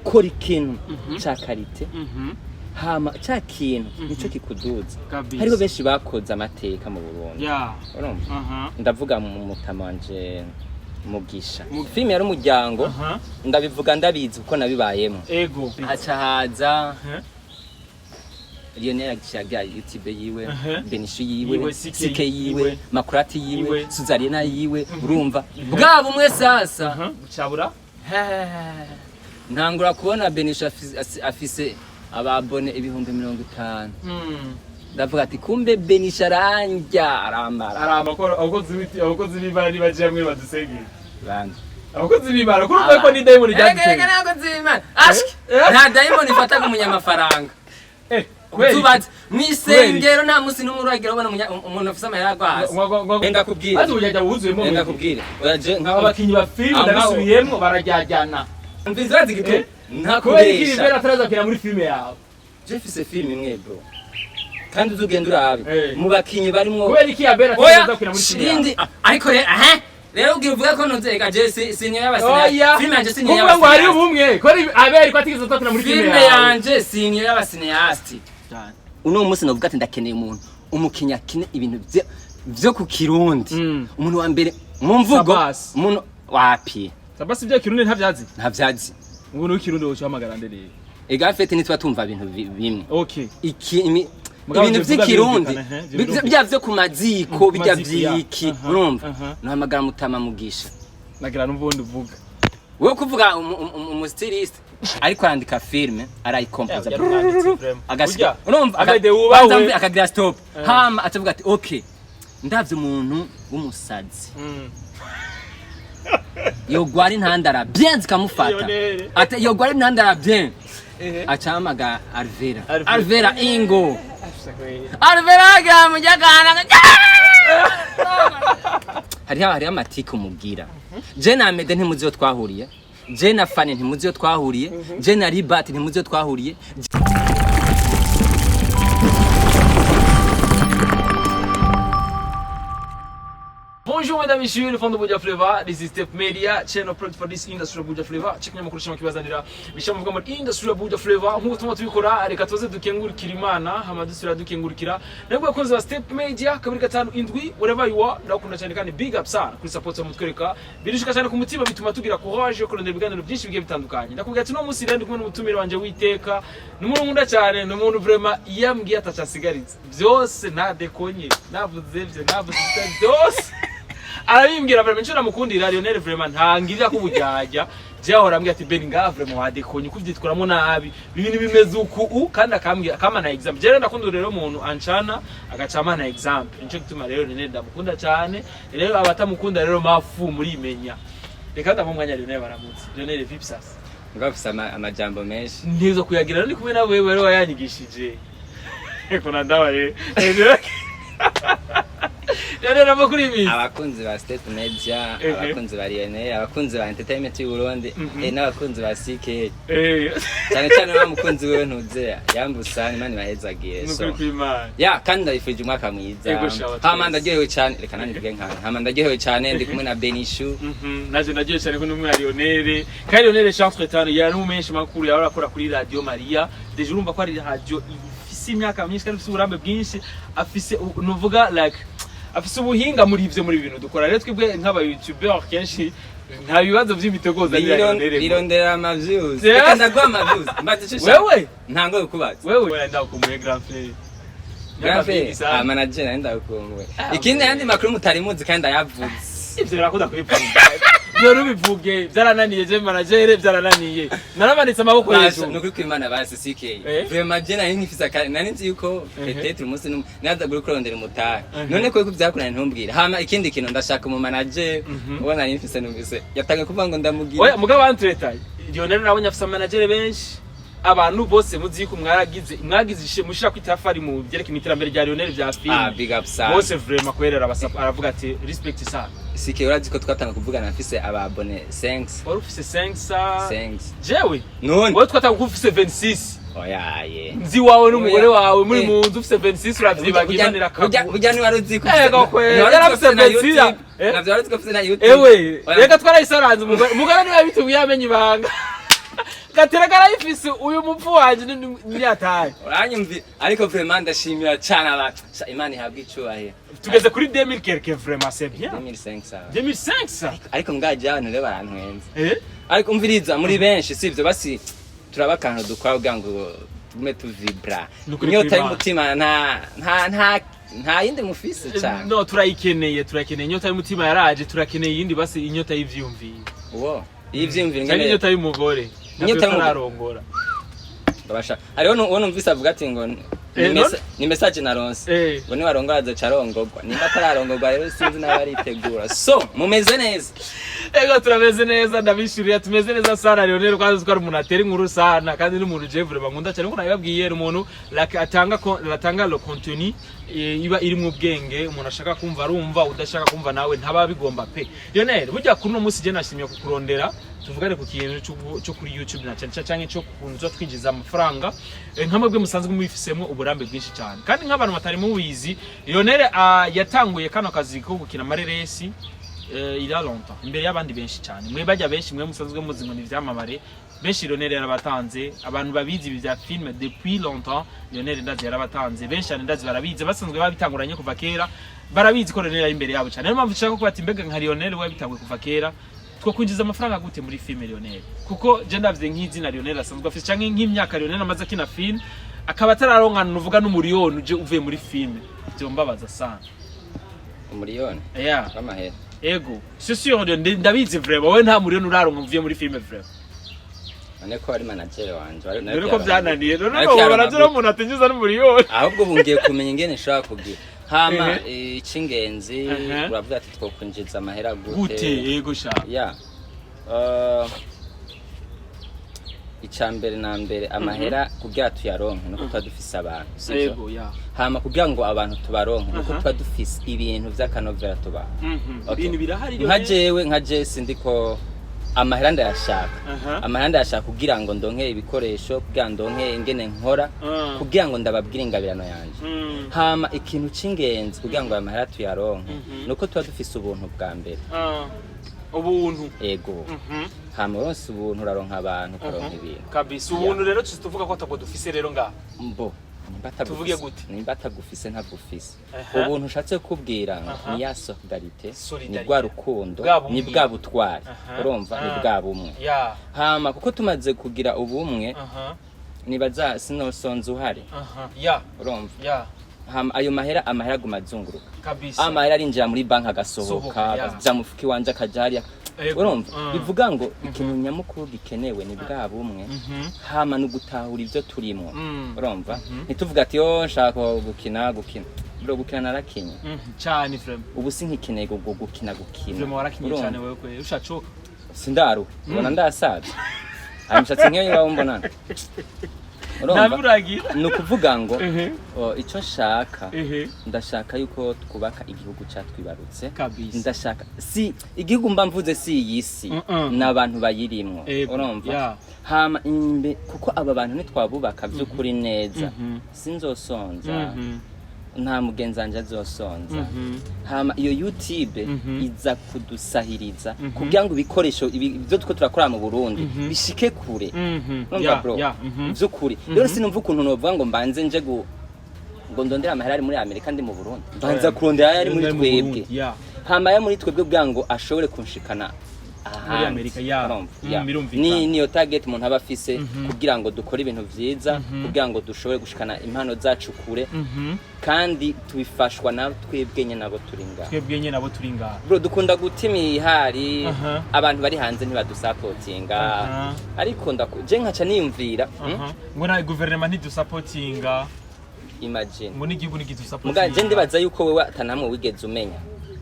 Kora ikintu ca qualité, hama ca kintu nico kikuduza. Hariho benshi bakoze amateka mu Burundi. Urumva? Ndavuga mu mutama wanje Mugisha. Filime yari umuryango. Ndabivuga ndabizi kuko nabibayemo. Haca haza Lionel agishaga YouTube yiwe, Benishu yiwe, Yiwe, CK CK yiwe, yiwe. Makurati yiwe, Yiwe. Suzarena yiwe, urumva bwa bumwe sasa. Bucabura. Ntangura kubona Benishu afise aba abonnés 50,000. Ndavuga ati kumbe Benishu arandya aramara. Aramba ko abakozi b'Imana nibaje hamwe badusengera. Bande? Abakozi b'Imana kuri urumva ko ni dayimoni Erega erega ryaduteye. ntabwo z'Imana ashki, nta dayimoni ifataga umunyamafaranga. Kubera iki? Tubaze mw'isengero, nta musi n'umwe uragira ubona umuntu afise amahera agwa hasi. Enda kubwire. Maze ubujyajya wuzuyemo. Enda kubwire, oya je nkaho Abakinyi ba filime Aho ndabisubiyemwo barajyajyana. Mvizi urazi igituma Kubera iki? ntakubesha. Rivera ataraza gukina muri filime yawe. Je mfise filime imwe bro, kandi uzugenda urabe mu bakinyi barimwo. Kubera iki Abera Oya, ataraza gukina muri filime yawe? shindi ariko rero aha rero ubwira uvuga ko nuzereka je si niyo Oya. y'abasineaste, filime yanje si niyo Kuvuga ngo hari y'abasineaste. ubumwe ko ari Abera ko atigeze aza gukina muri filime Filime yawe. yanje si niyo y'abasineaste. Uno munsi navuga ati ndakeneye umuntu umukinnyi akine ibintu vyo ku Kirundi. Umuntu wa mbere mu mvugo. Sabas. Umuntu wapi? Sabasi ibyo Kirundi ntavyazi. Ntavyazi. Ubu ni Kirundi woca uhamagara nde rero? Ega fete ntitwa tumva ibintu bimwe. Iki Mugabo ibintu ivyo uvuga vy'ikirundi birumvikana, ivyo birumvikana. bya vyo ku maziko, Ku bijya maziko, ya. vyiki. Urumva? Aha. Nuhamagara Mutama Mugisha. Nagira n'ubundi uvuga. Wewe kuvuga umu styliste ariko arandika filme, arayikompoza, agashika, urumva, Amede wubahwe. banza mve, akagira stop, hama atavuga ati okay, ndavye umuntu w'umusazi yogwara intandara bien zikamufata. Lionel. Ate yogwara intandara bien, acamaga Alvera. Alvera. Alvera ingo Alvera agamujagana. Hariho amatike umubwira. Je na Mede ntimuzi iyo twahuriye, je na Fani ntimuzi iyo twahuriye, je na Ribat ntimuzi iyo twahuriye. Bonjour mesdames et messieurs, le fond de Buja Flavor. This is Step Media, channel product for this industry of Buja Flavor. Check nyamakuru shima kibazanira. Bisha muvuga muri industry of Buja Flavor. Nkuko tuma tubikora, reka tuze dukengurukira Imana, hama dusubira dukengurukira. Nabwo bakunzi ba Step Media, 257, wherever you are, ndakunda cyane kandi big up sana kuri support mutwereka. Birushika cyane ku mutima, bituma tugira courage yo kurondera ibiganiro byinshi bigiye bitandukanye. Ndakubwira ati no munsi rero ndi kumwe n'umutumire wanje witeka. Ni umuntu nkunda cyane, ni umuntu vraiment iyo ambwiye atacasigaritse. Byose nta dekonye, navuze bye, navuze byose. Arabimbwira vraiment icyo namukundira Lionel, vraiment ntangirira ko ubujyajya. Je ahora ambwira ati Ben, ngaha vraiment wadekonye kuvyitwaramo nabi, ibintu bimeze uku u kandi akambwira akama na example. Je rero ndakunda rero umuntu ancana agacama na example, nico gituma rero Lionel ndamukunda cyane. Rero abatamukunda rero mafu murimenya. Reka ndamuha umwanya Lionel baramutse. Lionel, vipi sasa? Ngafise amajambo menshi. Ntizo kuyagira ndi kumwe nawe, wewe wayanyigishije kuna ndawa rero. Lionel, amakuru y'imisi? Abakunzi ba Step Media, abakunzi ba Lionel, abakunzi ba Entertainment y'u Burundi, n'abakunzi ba CK, cyane cyane wa mukunzi wewe ntuze yambusa, Imana ibahezagire. So Nukuri kw'Imana. Ya, kandi ndabifurije umwaka mwiza. Ego shawa, Hama twese. ndaryohewe cyane, reka nanjye mvuge nka hama ndaryohewe cyane ndi kumwe na Benishu. Naje nagiye cyane ko n'umwe Lionel, kandi Lionel Chantre tano yari umumenshi makuru yari akora kuri Radio Maria. Déjà urumva ko ari radio ifise imyaka myinshi kandi ifise uburambe bwinshi, afise nuvuga like afise ubuhinga muri ivyo, muri ibintu dukora. Rero twebwe nk'aba YouTuber kenshi nta bibazo vy'imitegoza ni Lionel. Birondera ama views. Yes. Reka ndaguha ama views, mbaze icyo ushaka. Wewe Ntango kubaza. Wewe ndakumbuye, grand frère. Grand frère, ah, manager nari ndagukumbuye. Ikindi, ayandi makuru mutari muzi kandi ndayavuze. Ivyo birakunda kubivuga, ivyo rubivuge vyarananiye. Je manager vyarananiye, naramanitse amaboko Basha, hejuru. nukuri kw'Imana basi CK. Vraiment je nari nkifise akari nari nzi yuko peut-être umunsi numwe naza guri kurondera umutahe. None ko vyakunaniye ntumbwire. Hama ikindi kintu, ndashaka umu manager uwo nari mfise, numvise yatangiye kuvuga ngo ndamugira. Oya, mugabo antreta Lionel nabonye afise manager benshi. Abantu bose muzi yuko mwagize mushira ku itafari mu byerekeye iterambere rya Lionel vya Ah, film. big up sana. Bose vraiment kwera arabasaba, aravuga ati respect sana. CK, urazi ko twatanga kuvugana mfise aba abonnés 5? Wari ufise 5? 5. Jewe? None. Wowe twatanga kuba ufise 26. Oya ye. Nzi wawe n'umugore Oya. wawe muri mu nzu ufise 26, uravyibagira Imana irakaguha. Burya ntiwari uzi ko Ego kwe, ntiwari uzi ko yarafise ufise na 26. YouTube. Eh? Navyo wari uzi ko ufise na YouTube. Ewe. Oya. Reka twarayisaranze, umugore niwe yabitubwiye, yamenye ibanga. Gatera karayifise uyu mupfu wanje ni yataye. Uranyumvi, ariko vraiment ndashimira cyane abantu. Sha, Imana ihabwe icubahiro. Tugeze kuri 2000 quelque, vraiment c'est bien. 2500. 2500. Ariko ngaje abantu rero barantwenza. Eh. Ariko umviriza, muri benshi sivyo, basi turaba akantu dukora kugira ngo tugume tuvibra. Nukuri Inyota kw'Imana. y'umutima nta yindi mufise cyane. No, turayikeneye, turakeneye. Inyota y'umutima yaraje, turakeneye iyindi basi, inyota y'ivyumviro. Uwo ivyiyumviro Cyangwa ingene inyota y'umugore. Inyota y'umugore. Tararongora. Babasha, hariho uwo numvise avuga ati ngo ni ni message naronse ngo niwarongora azoca arongorwa. Nimba atararongorwa rero sinzi naba aritegura. So mumeze neza? Ego, turameze neza, ndabishurira, tumeze neza sana. Lionel kwanza twari umuntu atera inkuru sana, kandi n'umuntu je vraiment nkunda cyane, nkuko nabibabwiye, ni umuntu like atanga le contenu iba iri mu bwenge. Umuntu ashaka kumva arumva, udashaka kumva nawe ntaba bigomba pe. Lionel, burya kuri uno munsi je nashimye kukurondera tuvugane ku kintu cyo kuri YouTube na cyane cyane cyo kuntu zo twinjiza amafaranga, nka mwebwe musanzwe mubifisemo uburambe bwinshi cyane. Kandi nk'abantu batari mubizi, Lionel yatanguye kano kazi ko gukina amareresi il y a longtemps, imbere y'abandi benshi cyane. Mwe bajya benshi mwe musanzwe muzi ngo ni ivyamamare benshi, Lionel yarabatanze. Abantu babizi ibi bya film depuis longtemps, Lionel ndazi yarabatanze benshi cyane, ndazi barabizi, basanzwe babitanguranye kuva kera, barabizi ko Lionel ari imbere yabo cyane. Niyo mpamvu nshaka kuba ati mbega nka Lionel we yabitanguye kuva kera, two kwinjiza amafaranga gute muri film Lionel? Kuko je ndavye nk'izina Lionel asanzwe afise, canke nk'imyaka Lionel amaze akina film, akaba atararonka nuvuga n'umuriyoni uje uvuye muri film, vyombabaza sana. Umuriyoni Yeah. w'amahera? Ego, c'est sûr, ndabizi vraiment, wowe nta muriyoni uraronka uvuye muri film vraiment. None ko wari manager wanje wari None ko byananiye none Ariko ubu yaronka baragira umuntu atinjiza n'umuriyoni. Ahubwo ubu ngiye kumenya ingene nshobora kugira hama icy'ingenzi. Uravuga ati twokwinjiza amahera gute? Gute? Ego sha. Ya, icya mbere na mbere, amahera kugira tuyaronke nuko tuba dufise abantu, sivyo? Ego ya. Hama kugira ngo abantu tubaronke nuko Aha. tuba dufise ibintu vy'akanovera tubaha. Okay. Ibintu birahari. Nka jewe, nka je sindiko amahera ndayashaka. Amahera ndayashaka kugira ngo ndonke ibikoresho, kugira ngo ndonke ingene nkora, kugira ngo ndababwire ingabirano yanje. Hama ikintu c'ingenzi kugira ngo ayo mahera tuyaronke nuko tuba dufise ubuntu bwa mbere. Ubuntu. Ego. Hama uronse ubuntu uraronka abantu, ukaronka ibintu. Kabisa, ubuntu rero tuzi tuvuga ko atabwo dufise rero ngaha. Mbo nimba atagufise- Tuvuge gute? Nimba atagufise, ntagufise. Aha. Ubuntu ushatse kukubwira ngo ni ya solidarité, ni Solidarité. bwa rukundo, Bwa bumwe. ni bwa butwari. Urumva, ni bwa bumwe. Hama kuko tumaze kugira ubumwe, nibaza sinosonza uhari. Aha ya. Urumva? Ya. Hama ayo mahera, amahera aguma azunguruka. Kabisa. Amahera arinjira muri banki agasohoka, Sohoka, ya. akaja mu mufuka iwanje, akaja hariya. Ego. Urumva, bivuga ngo ikintu nyamukuru gikenewe ni bwa bumwe, hama no gutahura ivyo turimwo. Urumva, ntituvuga ati yo nshaka gukina gukina. Bro, gukina narakinye. Cyane vraiment. Ubu sinkikeneye ngo gukina gukina. Vraiment warakinye Urumva? cyane wewe kwe ushacoka. Sindaruha, ubona ndasaza, ayo mishatsi nk'iyo iwawe mbonana. Urumva, Ntaburagira. ni ukuvuga ngo icyo nshaka, ndashaka yuko twubaka igihugu cyatwibarutse. Kabisa. Ndashaka, si igihugu mba mvuze, si iyi si, Mm-mm. ni abantu bayirimwo. Ego, Urumva? ya. Hama kuko aba bantu nitwabubaka by'ukuri neza, sinzosonza, nta mugenzi wanje azosonza. Hama iyo YouTube iza kudusahiriza kugira ngo ibikoresho ibyo two turakora mu Burundi bishike kure. Urumva, bro? Ya, mhm. Vy'ukuri rero sinumva ukuntu novuga ngo mbanze nje ngo ndondere amahera ari muri Amerika ndi mu Burundi. Mbanza kurondera ayari muri Ayari mu twebwe. Burundi, ya. Hama ayo muri twebwe kugira ngo ashobore kunshikana ahandi. Amerika, ya. Urumva? Ya. Birumvikana. Ni niyo target umuntu aba afise kugira ngo dukore ibintu vyiza, kugira ngo dushobore gushikana impano zacu kure, kandi tubifashwa na twebwe nyene nabo turi ngaha. Twebwe nyene nabo turi ngaha. Bro, dukunda guta imihari, abantu bari hanze ntibadusapotinga. Ariko je nkaca niyumvira, Ngo na guverinoma ntidusapotinga. Imagine. Ngo n'igihugu ntigidusapotinga. Muga je ndibaza yuko wewe atanamwe wigeze umenya,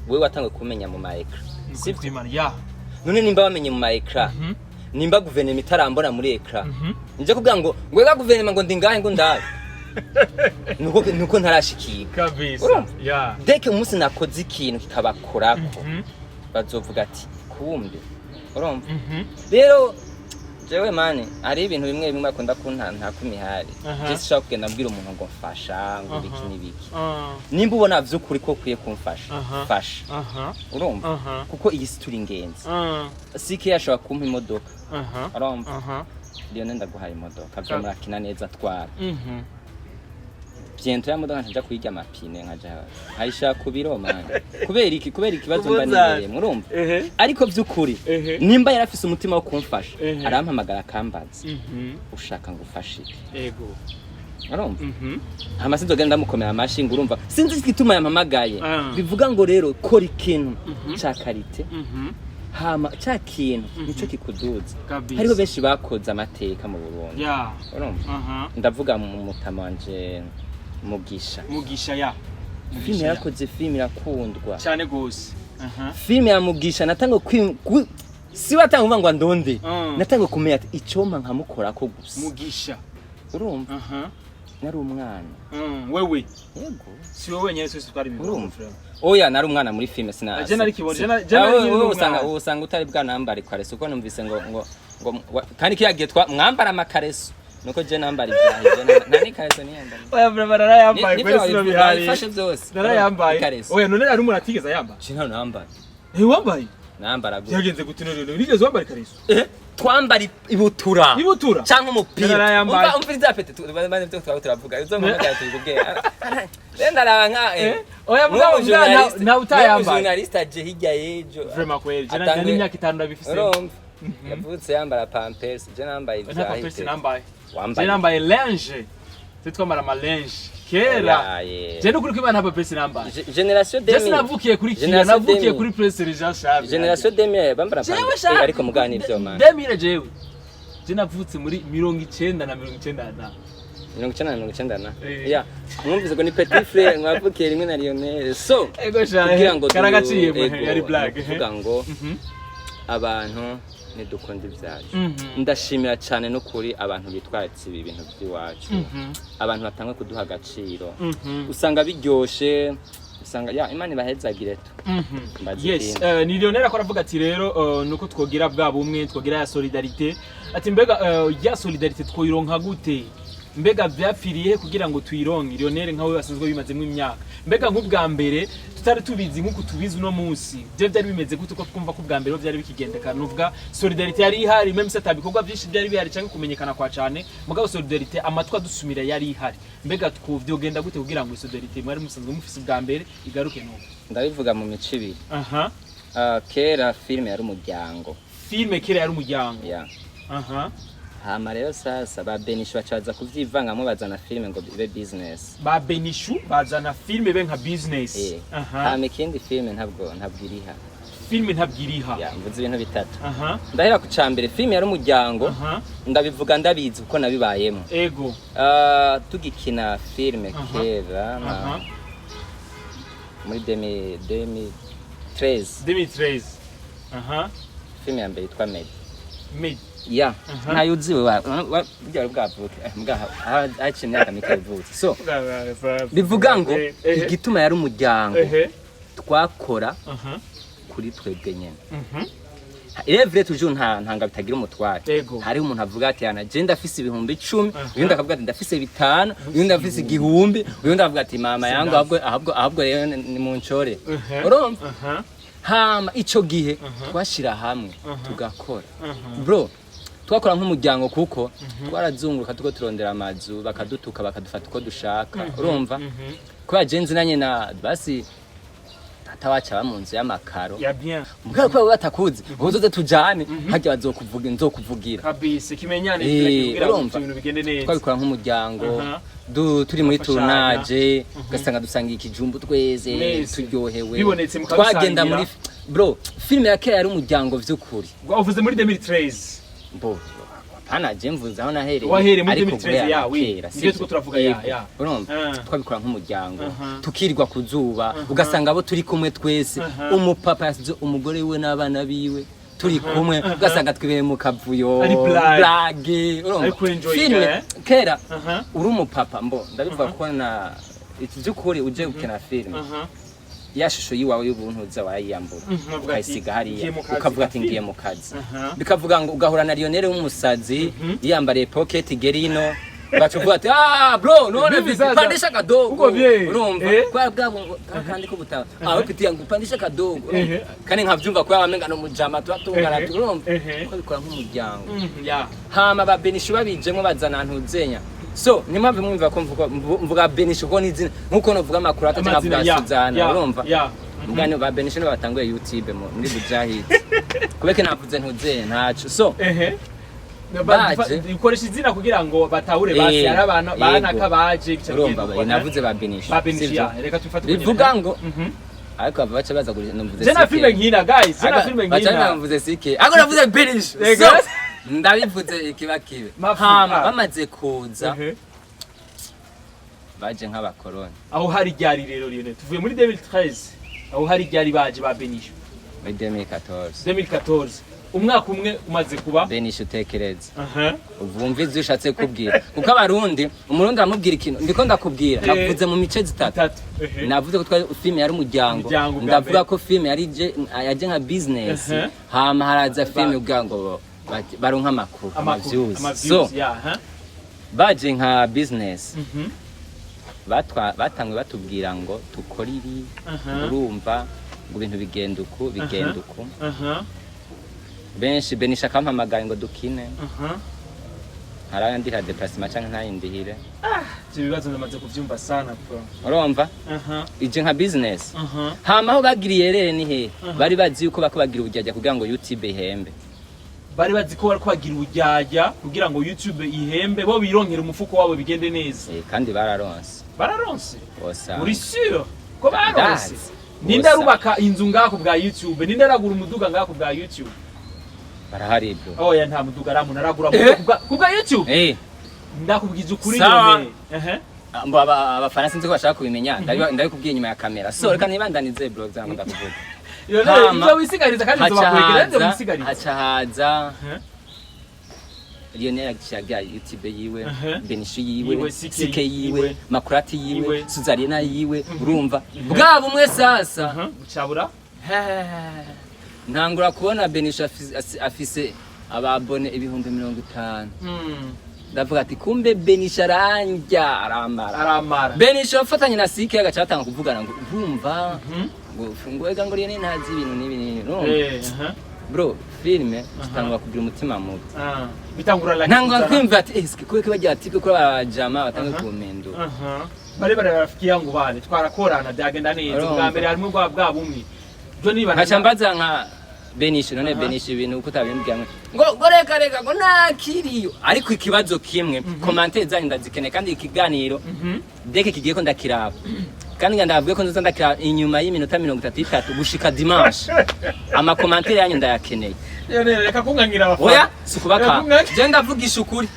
wewe watanguye kumenya mu ma écran, sivyo? Kwimana ya. None nimba wamenye mu ma écran, nimba guverinoma itarambona muri écran, nje kugira ngo ngwega guverinoma ngo ndi ngahe ngo ndabe, nuko ntarashikirwa. Kabisa. Urumva? Ya. Deke umunsi nakoze ikintu kikabakorako, bazovuga ati kumbe. Urumva? Rero jewe mani hari ibintu bimwe bimwe akunda kuntanta kumihari. Je sinshobora kugenda mbwira umuntu ngo mfasha, ngo biki n'ibiki. Nimba ubona vy'ukuri ko ukwiye kumfasha, fasha. Urumva? Kuko iyi si turi ingenzi. Sike yashobora kumpa imodoka. Urumva? Lionel, ndaguhaye imodoka, vyo murakina neza, twara. Bientôt ya modoka nkaja kuyirya amapine, nkaja nkayishira ku biro, man. Kubera iki? Kubera ikibazo mba Ubunzani. nibereye, murumva? Ariko vy'ukuri, nimba yarafise umutima wo kumfasha, arampamagara akambaza: "Ushaka ngo ufashe iki?" Urumva? Hama sinzogenda ndamukomera amashi ngo urumva sinzi igituma yampamagaye. Bivuga ngo rero kora ikintu ca qualité, hama ca kintu nico kikuduza. Hariho benshi bakoze amateka mu Burundi. Urumva? Ndavuga mu mutama wanje Mugisha. Mugisha ya. Filime Mugisha ya. yarakoze, filime irakundwa Cyane gose. Filime ya Mugisha natanga si watanga kuvuga ngo andonde, natanga kumenya ati icompa nkamukorako gusa. Mugisha. Urumva? Nari umwana. Wewe Yego. si wowe wenyine, twese twari bibona. Urumva? Oya, nari umwana muri filime, sina Je nari kibona, je Ah, nari wewe nkiri wewe umwana. usanga utari bwanambara ikareso, kuko numvise ngo kandi kiriya gihe mwambara amakareso, nuko je nambara ibyahi, je nta n'ikareso niyambara. Oya, vraiment narayambaye kweli, sino bihari. Wabifashe byose. Narayambaye. Ikareso. Oya, none hari umuntu atigeze ayambara? Je nta nambara. Ntiwambaye? Nambara gute? Byagenze gute none? Wigeze wambara ikariso? Twambara ibutura Ibutura. canke umupira. Narayambaye. Umva, umviriza pete, bane byo twaba turavuga izo mpamagaye tubikubwire. Rero ndaraba nka Oya, mugabo nta utayambaye. Journaliste aje hirya y'ejo. Vraiment kweli, je Atangwe- nari imyaka 5 ndabifise. Urumva, yavutse yambara pampers, je nambaye Nta pampers ivyahite. nambaye. Je Wambaye? nambaye linge, twe twambara ama linge kera. Oya, Je n'ukuri kw'Imana nta pampers nambaye. Génération Je 2000. sinavukiye kuri Kiya, Génération navukiye 2000. kuri Prince Jean Charles. Génération 2000 bambara Jewe pampers. sha. Ariko mugana ivyo, man. 2000 jewe. Je navutse muri 90 na 90 na. 90 na 90 na. Eh. Ya, mwumvise ngo ni petit frère, mwavukiye rimwe na Lionel, so Ego sha. kugira ngo karagaciye mwe, ego, yari blague. ni ukuvuga ngo abantu ntidukunda ibyacu. Ndashimira cyane n'ukuri abantu bitwaritse ibi bintu by'iwacu, abantu batangwe kuduha agaciro. Usanga biryoshe, usanga ya Imana ibahezagire tu. Mbaza Yes, ikindi. ni Lionel akora avuga ati rero nuko twogira bwa bumwe, twogira ya solidarité. Ati mbega ya solidarité twoyironka gute? Mbega vyapfiriye he kugira ngo tuyironke? Lionel nkawe basanzwe bimazemo imyaka, mbega nk'ubwa mbere tutari tubizi nk'uku tubizi uno munsi, byo byari bimeze gute? Uko twumva ko ubwa mbere ho byari bikigendeka, nuvuga solidarité yari ihari, même se atabikorwa byinshi byari bihari cyangwa kumenyekana kwa cyane, mugabo solidarité amatwi adusumira yari ihari. Mbega twovyogenda gute kugira ngo solidarité mwari musanzwe mufise ubwa mbere igaruke n'ubu? Ndabivuga mu mico ibiri. Ah, kera filime yari umuryango. Filime kera yari umuryango. Ya. Hama rero sasa ba Benishu baca baza kuvyivangamo, bazana filime ngo ibe business. Ba Benishu bazana filime be nka business. Eh. Hama ikindi, filime ntabwo iriha. Filime ntabwo iriha. Ya, mvuze ibintu bitatu. Ndahera ku cambere: filime yari umuryango. Ndabivuga ndabizi kuko nabibayemo. Ah, tugikina filime kera muri 2013. 2013, aha. Filime ya mbere yitwa Medi. Medi. Ya, ntayo uziwe burya wari bwavuke. Haciye imyaka mike uvutse, so bivuga ngo igituma yari umuryango, twakora kuri twebwe nyene. Evre toujours nta ntanga bitagira umutware. Hariho umuntu avuga ati: "Ana je ndafise 10.000." Uyundi akavuga ati: "Ndafise 5." Uyundi afise 1000. Uyundi avuga ati: "Mama yangu, ahubwo rero ni muncore." Urumva? Hama ico gihe twashira hamwe tugakora, bro, twakora nk'umuryango, kuko twarazunguruka tuko turondera amazu, bakadutuka, bakadufata uko dushaka. Urumva, kubera je nzi nanye na basi tata wacu aba mu nzu y'amakaro. Ya bien. Mugabo kubera batakuzi, uzoze tujane harya, bazokuvuga, nzokuvugira. Kabisa, kimenyane Eh, kugira ngo urumva? ibintu bigende neza. Twabikora nk'umuryango. Turi muri Gufashanya. tournage, ugasanga dusangiye ikijumbu twese, Mwese. turyohewe. Bibonetse mukabisangira. Twagenda muri, bro, filime ya kera yari umuryango vy'ukuri. Uvuze muri 2013? Bo hapana, je mvuze aho nahereye. Wahereye muri Ariko 2013, guhera ya, oui. kera, Nivyo sivyo? turiko turavuga, ya, Yego. ya. Urumva, twabikora nk'umuryango, tukirirwa ku zuba, ugasanga abo turi kumwe twese, umupapa yasize umugore wiwe n'abana biwe, turi kumwe, ugasanga twibereye mu kavuyo. Ari blague. Blague, urumva? Ari ku-enjoyinga, Filime eh? kera uri umupapa, mbo ndabivuga ko na by'ukuri uje gukina filime, ya shusho yiwawe y'ubuntu uza warayiyambura, Ukavuga ati, ukayisiga hariya, "Ngiye mu kazi ukavuga ati ka ngiye mu kazi." Bikavuga Bikavuga ngo ugahura na Lionel w'umusazi yiyambariye pocket gerino. Baca uvuga ati: "Ah bro, none Vipi vipi, sasa? Pandisha kadogo." Uko bien? Urumva? Eh? Kwa bwabo kandi ko butaba, ah we petit yangu, pandisha kadogo. Kandi nkavyumva ko yabamenga no mujama tuba tungana. Urumva ko bikora nk'umuryango. Hama ba Benishu babijemwo, bazana ntuzenya. So nimwave mwumva ko mvuga Benishu ko nizina nkuko novuga amakuru atatu Amazina, nkavuga ya, Suzana. Urumva? Ya. Mugani ba Benishu nibo batanguye YouTube muri Bujahid, kubeke navuze ntuzenya ntaco. So baje. Ukoresha izina kugira ngo batahure basi ari abantu banaka baje bica Urumva, bigenda uko, navuze ba Benishu, ba Benishu. sivyo? Ya, reka tubifate Bivuga uko ngo nyene. ariko bava baca baza kuri numvuze Je na CK. filme nkina, guys, je na filme Baca nkina. namvuze sike, ariko navuze Benishu. Ego. So ndabivuze ikiba kibe. Mafu, Hama ah. bamaze kuza, baje nk'abakoroni. Aho hari ryari rero, Lionel? Tuvuye muri 2013, aho hari ryari baje ba Benishu? Muri 2014. 2014, umwaka umwe umaze kuba. Benishu, utekereze, wumve ivyo ushatse kubwira, kuko abarundi, umurundi aramubwira ikintu ndiko ndakubwira. Navuze mu mice zitatu. Itatu. Navuze ko twari filime yari umuryango. Umuryango bwa Ndavuga mbere. ko filime yari yaje nka business. Hama haraza filime kugira ngo baronke amakuru, Amakuru, ama views. ama So views, ya, aha. baje nka business. Batanguye batubwira ngo tukore ibi. Urumva ngo ibintu bigenda uku, bigenda uku. Benshi Benisha akampamagaye ngo dukine, harayandihira déplacement canke ntayindihire. Ivyo bibazo ndamaze kuvyumva sana, bro. Urumva, ije nka business. Hama aho bagiriye rero ni he? Bari bazi yuko bako bagira ubujyajya kugira ngo YouTube ihembe. Bari bazi ko bariko bagira ubujyajya kugira ngo YouTube ihembe, bo bironkere umufuko wabo, bigende neza. Eh, kandi bararonse. Bararonse? Bosanga. Uri sûr ko baronse? Ndazi. Ninde Bosa. arubaka inzu ngako bwa YouTube? Ninde aragura umuduga ngako bwa YouTube? Barahari bro. Oya, nta muduga aramuntu aragura ku bwa YouTube. Ndakubwiza ukuri. Sawa. None ehe. Mbo abafaransa nzi ko bashaka kubimenya. Ndabikubwiye inyuma ya kamera. So reka nibandanize bro, cyangwa ndakuvuga. None Hama, ivyo wisigariza kandi haca nzobakwegera nzo haza wisigariza. Haca haza Lionel agishaga YouTube yiwe, Benishu yiwe, Yiwe, CK CK yiwe, yiwe, Makurati yiwe, yiwe. Suzarena yiwe. Urumva bwa bumwe sasa. Bucabura. Ntangura kubona Benishu afise ababone 50,000. Ndavuga ati: "Kumbe Benishu arandya aramara." Aramara. Benishu afatanye na CK, agaca batanga kuvugana ngo urumva ngo ngo ega ngo Lionel ntazi ibintu n'ibi n'ibi. Urumva? Eh, aha. Bro, filime zitangura kugira umutima mubi. Ah, bitangura like Ntangura kuzana- kwiyumva ati: "Eh, kubera ko bagira type ko barajama batange kumpindura." Bari bari rafiki yangu bale twarakorana, byagenda neza. Urumva. Bwa mbere harimo bwa bumwe byo niba Nkaca mbaza nka Benishu: "None Benishu, ibintu uko utabimbwira?" Ngo reka reka, ngo nakiriyo. Ariko ikibazo kimwe, commentaire zanyu ndazikeneye, kandi ikiganiro deke kigiye ko ndakiraba, kandi nga ndavuge ko nzoza ndakiraba inyuma y'iminota 33 gushika dimanche. Ama commentaire yanyu ndayakeneye. None reka kungangira abafana. Oya, si ukubaka. Reka kungangira. Je ndavugisha ukuri.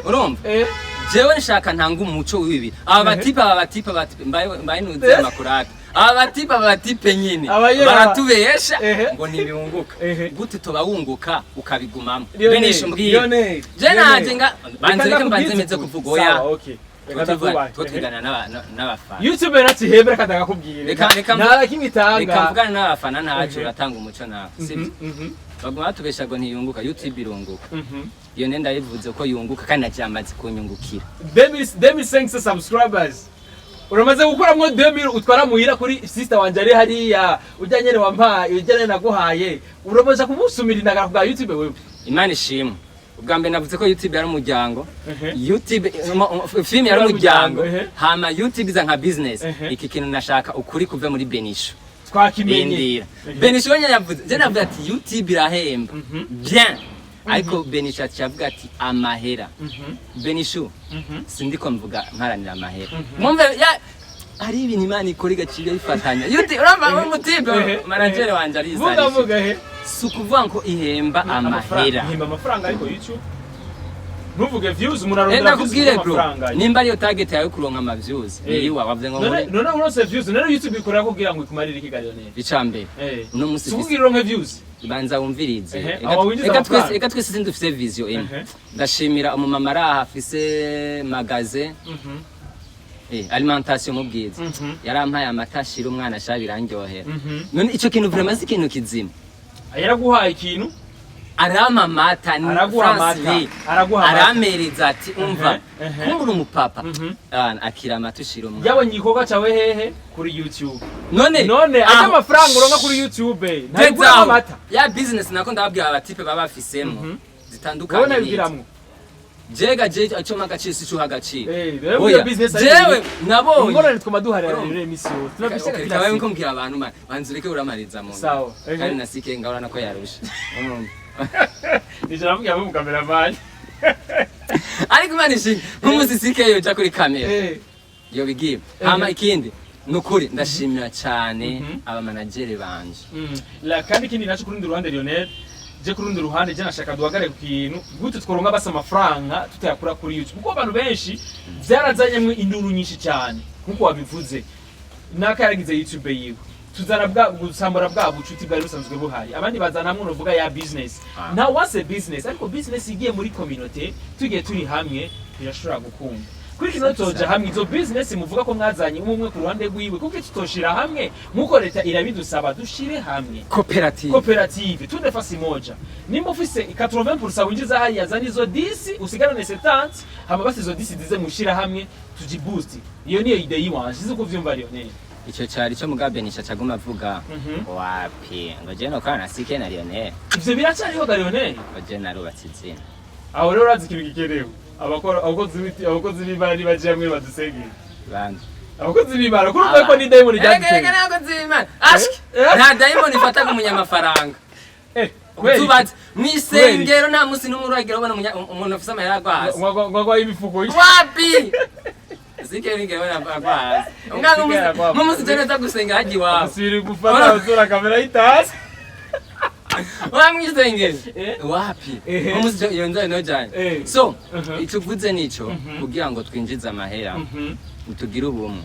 Urumva? Eh. Jewe nshaka ntanga umuco w'ibi. Aba batipe, aba batipe, aba batipe, mbaye nuze amakurate. Aba batipe, aba batipe nyine baratubesha ngo ntibiyunguka. Gute toba wunguka ukabigumamo? Lionel, Benisha, mbwira. Lionel, Je Lionel. naje nga banze, reka mbanze ndakubwize meze ukuri. kuvuga. Oya. Sawa, okay. Reka ndakubahe. Two twigana n'abafana. YouTube natihembe, reka ndakakubwira. Reka Nta kimwe itanga. Reka mvugane n'abafana, ntaco. Uratanga umuco nawe, sibyo? Baguma batubesha ngo ntiyunguka. YouTube irunguka. Iyo nenda ndayivuze ko yunguka, kandi naje amaze kunyungukira. 2500 subscribers uramaze gukuramwo 2000 utwara muhira kuri sister wanje ari hariya, ujya nyene wampaye, ujya nyene naguhaye, uramaze kumusumira indagara bwa YouTube wewe? Imana ishimwe. Ubwa mbere navuze ko YouTube yari umuryango, YouTube film yari Yari umuryango, umuryango, ehe. hama YouTube iza nka business. Iki kintu nashaka ukuri kuve muri Benisho. Twakimenye. Rindira. Benisho wenyine yavuze, je navuze ati YouTube irahemba bien, ariko Benisho aca avuga ati amahera. Benisho, sindiko mvuga mparanira amahera. Mwumve ya hari ibintu Imana ikora igaciro ifatanya YouTube. Urumva umutipe manager wanje Vuga. arizarisha. Vuga he. Si ukuvuga ngo ihemba amahera. Ihemba amafaranga, ariko YouTube ntuvuge views, umuntu Eh, arondera views ndakubwire bro, amafaranga. Nimba ariyo target yawe kuronka ama views, niyiwa wavuze ngo None muri none uronse views, none YouTube ikorera kugira ngo ikumarire ikiganiro neza? Icambere, uno munsi Si kugira uronke views. Banza wumvirize. Aho winjiza Eka twese, amafaranga. eka twese sindufise vision imwe. Ndashimira umumama ari aha afise magasin alimentation mu Bwiza. Yarampaye amata ashira umwana asha birandyohera. None ico kintu vraiment si ikintu kizima? Yaraguhaye ikintu. Arampa amata ni Araguha France amata, Lee. araguha amata. Aramereza ati umva, Ehe, ehe. kumbura umupapa. Akira amata ushira umwana. Yabonye igikorwa cyawe hehe? Kuri YouTube. None None ajya amafaranga uronka kuri YouTube ntayiguramo Gezaho. amata? Ya business nako ndababwira abatipe baba bafisemo zitandukanye Wowe n'izo. nabigiramwo. Jega je icyo mpa agaciro si ico agaciro. Rero Oya, iyo business ari jewe nabonye ingorane twama duharira Urumva? rero imisi yose tunabishaka Okay, kila kabaye siku. nko mbwira abantu man, banza ureke uramariza mu Sawa. kandi na sike ngahora ko yarusha. Urumva? Nije navuga mu cameraman. Ariko Imana ishimwe, nk'umunsi sike yoja kuri kamera yobigiye. Hama ikindi ni ukuri ndashimira cyane abamanageri banje. La kandi ikindi naco kurundi ruhande, Lionel, je kurundi ruhande je nashaka duhagare ku kintu gute tworonka basa amafaranga tutayakura kuri YouTube, kuko abantu benshi vyarazanyemwe induru nyinshi cyane nkuko wabivuze. Naka yaragize YouTube yiwe, tuzana bwa gusambura bwa bucuti bwari busanzwe buhari, abandi bazana hamwe unovuga ya business. Nta wase business, ariko business igiye muri community, tugiye turi hamwe birashobora gukunda. Kuri kino toja hamwe izo business muvuga ko mwazanye umwe umwe ku ruhande rwiwe, kuko tutoshira hamwe nkuko leta irabidusaba dushire hamwe. Koperative. Koperative, tunde fasi moja. Nimba ufise 80% winjiza hariya, zana izo 10 usigarane 70, hama basi izo 10 zize mushira hamwe tuji boost. Iyo niyo idée yiwanje, sizi uko uvyumva, Lionel. Icyo cyari cyo mugabe nisha caguma avuga wapi ngo je nokora na sike na Lionel. Ivyo biracariho ga, Lionel? Ngo je narubatse izina. Aho rero urazi ikintu gikenewe, abakora abakozi b'Imana nibaje hamwe badusengere. Bande? Abakozi b'Imana, kuri uvuga ko ni dayimoni Erega erega ryaduteye. ntabwo z'Imana ashki. Eh? Nta dayimoni ifataga umunyamafaranga. Kweli? Tubatse mw'isengero, nta munsi n'umwe uragira ubona umuntu afise amahera agwa hasi. Ngwa imifuko. Wapi sike nigera ubona agwa hasi umwana. Sike agwa hasi. Nk'umunsi je neza gusenga hajya iwawe. Asubira gufata uzura kamera yitasi. Wa mw'isengero. Eh? Wapi. Ehe. Nk'umunsi iyo nzara nojanye. So ico uvuze nico, kugira ngo twinjize amahera tugire ubumwe,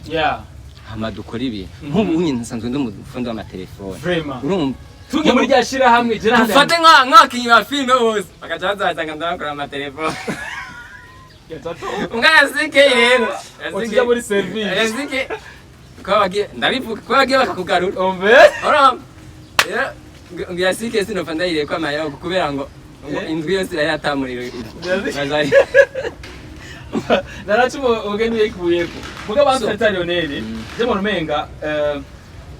hama dukora ibi. Nk'ubu nyine nsanzwe ndi umufundi w'amatelefone. Vraiment. Urumva? Tugiye muri rya shirahamwe je n'ahandi. Dufate nk'abakinyi ba filime bose bakaca bazasanga ndabakora amatelefone. Umwana sike rero. Utuja muri service. Sike kuba bagiye, ndabivuga, kuba bagiye bakakugarura. Umve. Urumva rero ngira sike sinopfa ndayiriye ko amahera kubera ngo indwi yose irayatamuriro. Bazari. Naracuma ugende yikuyeko mugabo So. abantu Lionel, je mbona umenga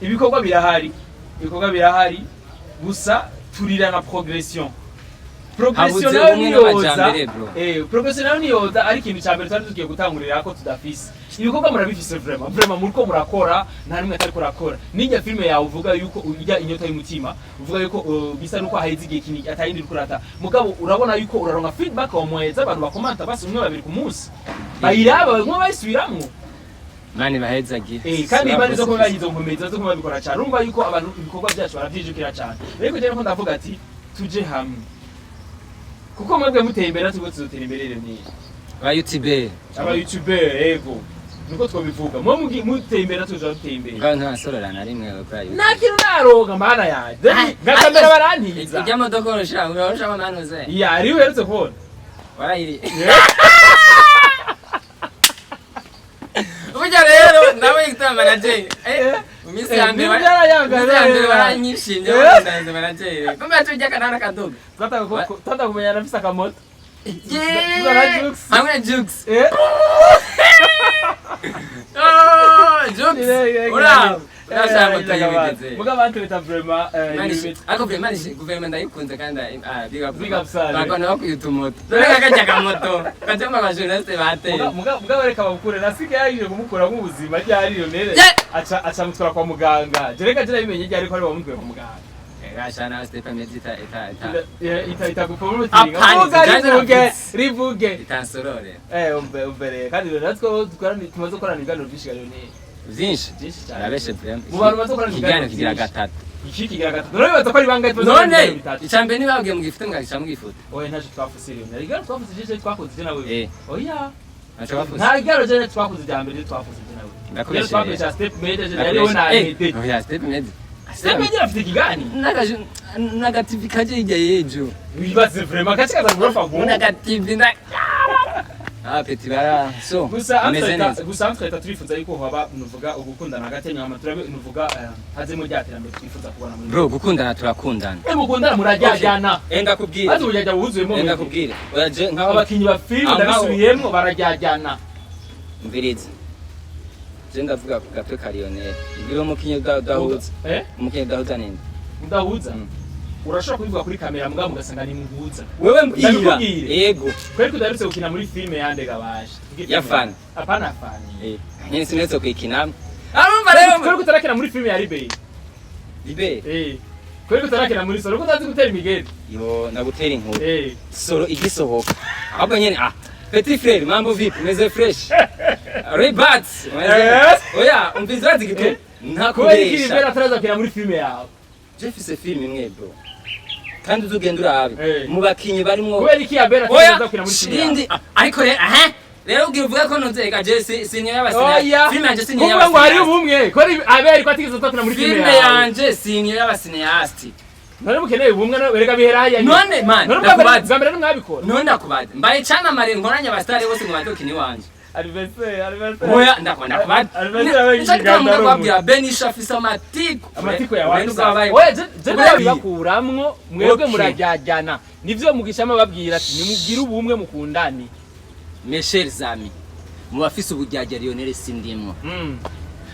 ibikorwa birahari, ibikorwa birahari, gusa turira na progression. Progression Habuze nayo ubumwe niyoza. n'amajambere, bro. Progression nayo niyoza, ari ikintu cya mbere twari tugiye gutangurira ko tudafise. Ibikorwa murabifise, vraiment, vraiment muriko murakora, nta nimwe atari kurakora. N'ijya filime yawe uvuga yuko ujya inyota y'umutima, uvuga yuko bisa nuko haheze igihe kinini atayindi uriko urata, mugabo urabona yuko uraronka feedback wa mweza, abantu bakomanta basi umwe babiri ku munsi bayiraba, bamwe bayisubiramwo. Mani bahezagira. Kandi imana zo kuba bayizo nkomezi zo kuba babikora cyane, urumva yuko abantu ibikorwa byacu baravyijukira cyane. Ariko je niko ndavuga ati tuje hamwe, kuko mwebwe muteye imbere natwe tuzotera imbere rero ni Ba YouTube. Aba YouTuber, ego, niko twobivuga, mwe muteye imbere natwe tuzaba duteye imbere. Ngaho ntasorora na rimwe kuri YouTube. Nta kintu naronka, mana yanjye, nka kamera barantiza. Ijya modoka urushira urushamo manuze. Ya ariyo uherutse kubona. Warayiri. Burya rero nawe yitwa manager. Mu minsi ya mbere Ibintu byarayanga, mu minsi ya mbere rero. baranyishimye, barandanze manager. Kumbe tujya kanana kadoga. Twataka kumenya nafise akamoto. Yeah! Tuzana Jux. Hamwe na Jux. Oh, Jux. Ura. Urashaka moto yibigeze. Mugabo bantu vraiment Ariko vraiment guverinoma ndayikunze kandi big up. Big up sana. Bakona bakuyita moto. Dore kakajya kamoto. Kajya mu bajournaliste bateye. Mugabo reka babukure, nasike yaje kumukura nk'ubuzima ryari Lionel. Yeah! Aca mutwara kwa muganga. Je reka je nabimenye ryari ko ari bamutwaye kwa muganga. Gashana Stephen Medita ita ita. Ita itagupromotinga. Apani, Vuga, zijanye na rivuge, Prince. rivuge. Itansorore. Umve kandi rero natwe dukorana, tumaze gukorana ibiganiro byinshi ga Lionel. Byinshi. Byinshi cyane. Arabeshe vraiment. Mu bantu baza gukorana ikiganiro ibiganiro kigira byinshi. gatatu. Iki kigira gatatu, none bibaza ko ari bangahe tumaze gukorana None ibiganiro bitatu? icambere nibabwiye mugifite mwagica mugifuta. Oya, ntacyo twafuse Lionel, ibiganiro twafuse je twakoze je nawe. Oya. Ntaco bafuze. Nta biganiro je twakoze bya mbere twakoze je nawe. Ndakoresha Twakoze rero. step media je hariho na Mede. Oya, step media. Step media afite ikiganiro. N'agativi kaje hirya y'ejo. Wibaze vraiment kaci kaza gurofa ngo N'agativi na Ah, petit bara so Gusa ameze entre neza. Gusa entre turifuza yuko haba, nuvuga, ugukundana hagati yanyu, turabe, nuvuga, hazemo rya terambere twifuza kubona muri Bro, gukundana turakundana. Mukundana, murajyajyana. Enda kubwira. Maze ubujyajya bwuzuyemo. Enda kubwira, oya, je nkaho Abakinyi ba filime, Aho ndabisubiyemwo, barajyajyana. Mviriza, je ndavuga ku gatwe ka Lionel. Ibiro umukinyi udahuza. Eh? Umukinyi udahuza ninde? Udahuza? Mm. Urashobora kubivuga kuri kamera, mugabo mugasanga ni muhuza. Wewe mbwira. Ndabikubwire. Yego. Kweri kudaherutse gukina muri filime yande gabaje? Ya Fani. Apana Fani. Eh, nyene sinetse kuyikina, arumva rero. Kweri kutarakina muri filime ya Liberi? Libe. Eh, kweri kutarakina muri Soro, ko utazi gutera imigeri? Yo, ndagutera inkuru. Eh. Soro igisohoka, ahubwo nyene, ah, petit frère, mambo vipi? Meze fresh? Rebat. Yes. Oya, umviza, urazi gito Eh. Kubera iki ntakubesha. Liberi ataraza gukina muri filime yawe? Je mfise film imwe, bro, kandi uzugenda urabe Eh. mu bakinyi barimwo. Kubera iki Abel Oya. ataraza gukina muri filime yawe? Shirindi. Ah, ariko rero, aha rero ubwira uvuga ko ntuze je si sinye y'abasine. Oya. Film yanje sinye Kuvuga ngo hari y'abasine. ubumwe, ko Abel ko atigeze azakina muri filime Filme yawe? yanje sinye y'abasineasti. None mukeneye ubumwe, no erega bihera hariya nyine. None man, None ubwa mbere, ndakubaza. bwa mbere ntimwabikora. None ndakubaza, mbaye camamare, nkoranye abasitari bose ngo badokine iwanje? Anniversaire, anniversaire. Oya, ndakubona, ndakubaza. Anniversaire yabaye Nico gituma ikiganiro. ndakubwira, Benisha afise amatiku. Amatiko yawe. Ubwo wabaye Oya, je Ubwo yabaye- bibakuramwo mwebwe. Okay. Murajyajyana, nivyo mugishama babwira ati nimugire ubumwe, mukundane. Mes chers amis, mu bafise ubujyajya Lionel sindimwo.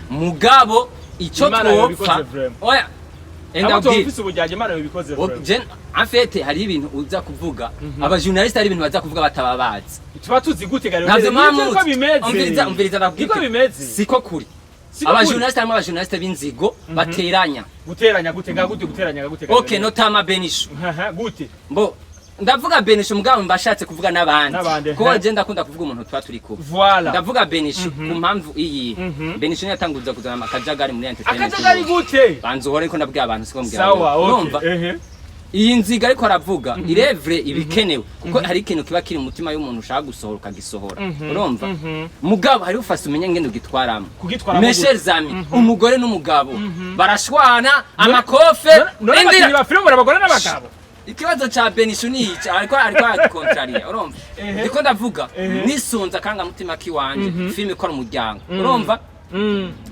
Mugabo ico Imana twopfa yabikoze vraiment. Oya, enda Abo ubwire. tufise ubujyajya, Imana yabikoze vraiment. En fait hari ibintu uza kuvuga, abajournaliste hari ibintu baza kuvuga bataba bazi. Tuba tuzi gute gare? Ntabyo Niko mwamuzi. bimeze. Umviriza, umviriza, ndabwire. Niko bimeze. Siko kuri. Siko kuri. Abajournaliste, harimo abajournaliste b'inzigo bateranya. Guteranya gute nga gute? Guteranya gute? Okay, notama Benisho. Haha, gute? Mbo ndavuga Benisho, mugabo mbashatse kuvuga n'abandi. N'abandi, Kuko he. je ndakunda kuvuga umuntu tuba turi kumwe. Voilà. Ndavuga Benisho ku mpamvu iyi. Benisho niyo yatanguza kuzana akajagari muri entertainment. Akajagari gute? Banza uhore ko ndabwira abantu, siko mbwira. Sawa, okay. Urumva? Ehe. Iyi nziga ariko aravuga irevre ibikenewe, kuko hari ikintu kiba kiri mu mutima y'umuntu ushaka gusohora ukagisohora, urumva? Mugabo hari ufase umenye ngene ugitwaramo. Kugitwaramo? Mes chers amis, umugore n'umugabo barashwana amakofe. None Indira. abakinyi ba filime abagore n'abagabo? Ikibazo ca Benisho ni iki, ariko aragikontrariya, urumva? Ehe. Ndiko ndavuga Ehe. nisunze akangamutima kiwanje, filime ikora umuryango, urumva?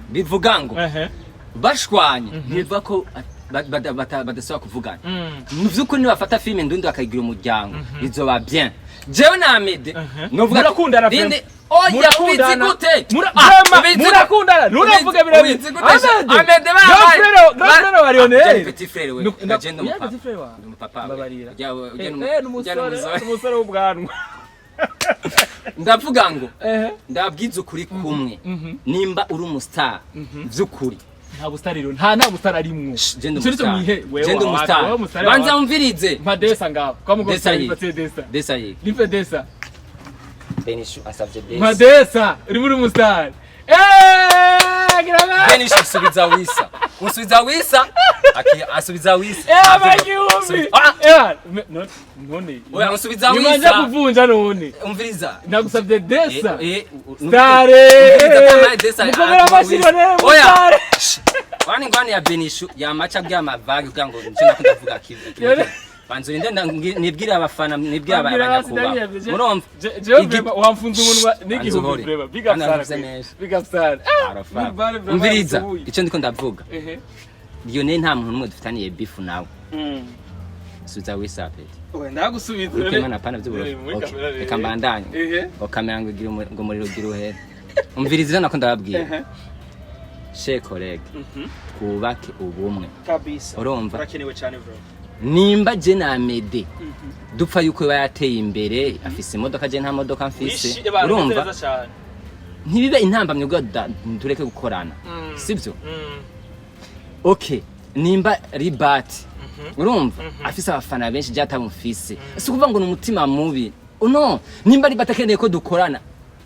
Bivuga ngo Ehe. bashwanye ntibivuga ko badasubira kuvugana. Mu vy'ukuri nibafata filime ndundi bakayigira umuryango, bizoba bien. Jewe na Amede novuga ati- Murakundana, Rindi- vraiment? Oya, ubizi gute? Ah, Vraiment, ubizi murakundana, nuravuge birabi. Ubizi gute? Amede Grand frère, grand frère wa Ah, Lionel. je ni petit frère we. Je ndi Ya, umupapa. petit frère wawe. Ndi umupapa we. Mbabarira. Ujya Eh, ujya n'umusore, n'umusore. n'umusore w'ubwanwa. Ndavuga ngo Ehe. ndabwiza ukuri kumwe, nimba uri umustar vy'ukuri. Nta bustar rero, nta bustar arimwo. Shh, je ndi Ico nico umustar. mwihe wewe. Je ndi umustar. Wewe umustar. Banza umvirize. Mpa desa ngaho kwa mugo. Desa yi. Nipe desa. Desa yi. Nipe desa. Benishu asavye Mpa desa. desa, uri muri umustar. Eh, grama. Benishu, subiza wisa, usubiza wisa. Aki asubiza wisa. Eh, abagihumbi. Ah! Eh, none. Oya, usubiza Nimanje wisa. kuvunja none. Umviriza. Nagusavye desa. Eh, Stare. Umviriza kama desa. Mukomera amashyi none Oya. mustare. Wani ngwani ya Benishu yamaca bya mavagi kugira ngo nje nakunda kuvuga kivu. Yone. Banza urinde nibwire abafana, nibwire Babwira abanyakuba. basi. Murumva? Jewe vraiment wamfunze umunwa n'igihumbi. Uhore. Vraiment big up Hano sana. navuze neza. Big up sana. Arafa. Umviriza icyo ndiko ndavuga. Ehe. Lionel nta muntu n'umwe dufitaniye beef nawe. Subiza wisa, peti. Ndagusubiza. Uriko Imana, pana by'uburofu. Muri Okay, kamera rero. reka mbandanye. Ehe. Ngo kamera ngo igire ngo umuriro ugira uhere. Umviriza ivyo nako ndababwira. Chers collègues, twubake ubumwe. Kabisa. Urumva? Urakenewe cyane bro. Nimba je na Amede dupfa yuko iba yateye imbere, afise imodoka, je nta modoka mfise, urumva, ntibibe intambamyi ubwo tureke gukorana, sibyo? Okay, nimba Ribati, urumva, afise abafana benshi, je atamufise, si ukuvuga ngo ni umutima mubi, no. Nimba Ribati akeneye ko dukorana,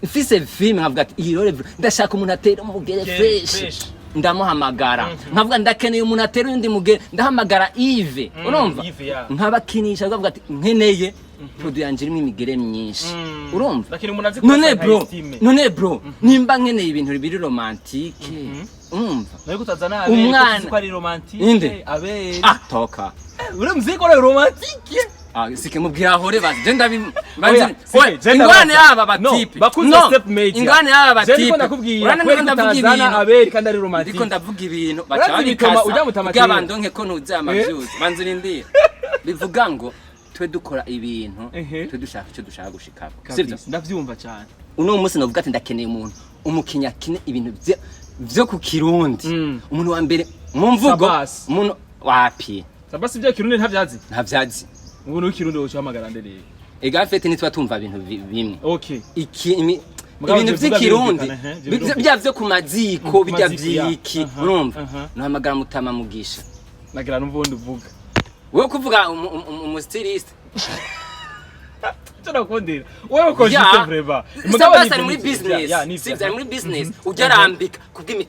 mfise filime nkavuga ati iyi role ndashaka umuntu atera umugere Gere fresh, fresh. Ndamuhamagara nkavuga ndakeneye umuntu atera undi mugere, ndahamagara Yves, urumva? Yves, ya. Nkabakinisha, nkavuga ati nkeneye produit yanje irimo imigere myinshi, urumva? Lakini umuntu azi None kurasa nka bro, estime. none bro, nimba nkeneye ibintu biri romantique, urumva? Nawe kutazana Abeli. Umwana. Ko ari romantique. Inde? Abeli. Ah, toka. Uri muziki uri romantique. Ah, sike mubwira ahore bazi je ndabi. Oya, sike, je Ingorane ndabaza. y'aba No, batipe. bakunzi ba Step Media. Ingorane y'aba Je ndiko batipe. ndakubwira Urabona kubera ndiko ndavuga utazana ibintu. Abeli kandi ari romantique. Ndiko ndavuga ibintu baca Urazi bituma babikasa ujya mutama kugira kera. bandonke ko ntuzi amavyuzi. Banza urindire. Bivuga ngo twe dukora ibintu, twe dushaka icyo dushaka gushikako, sivyo? Kabisa, ndavyumva cyane. Uno munsi novuga ati ndakeneye umuntu umukinnyi akine ibintu vyo ku Kirundi, umuntu wa mbere mu mvugo. Sabas. Umuntu wapi? Sabasi ibyo Kirundi ntavyazi. Ntavyazi. Ubu ni Kirundi wowe uhamagara nde rero? Ega fete ntitwa tumva ibintu bimwe. Iki Mugabo ibintu ivyo uvuga vy'ikirundi birumvikana, ivyo birumvikana. bya vyo ku maziko, Ku bijya maziko, ya. vyiki. Urumva, nuhamagara Mutama Mugisha. Nagira n'ubundi uvuga. Wewe kuvuga umu styliste. Icyo nakundira wewe ko juste vraiment. Sabasi ari muri business, sivyo? Ari muri business, ujya arambika kubw'imi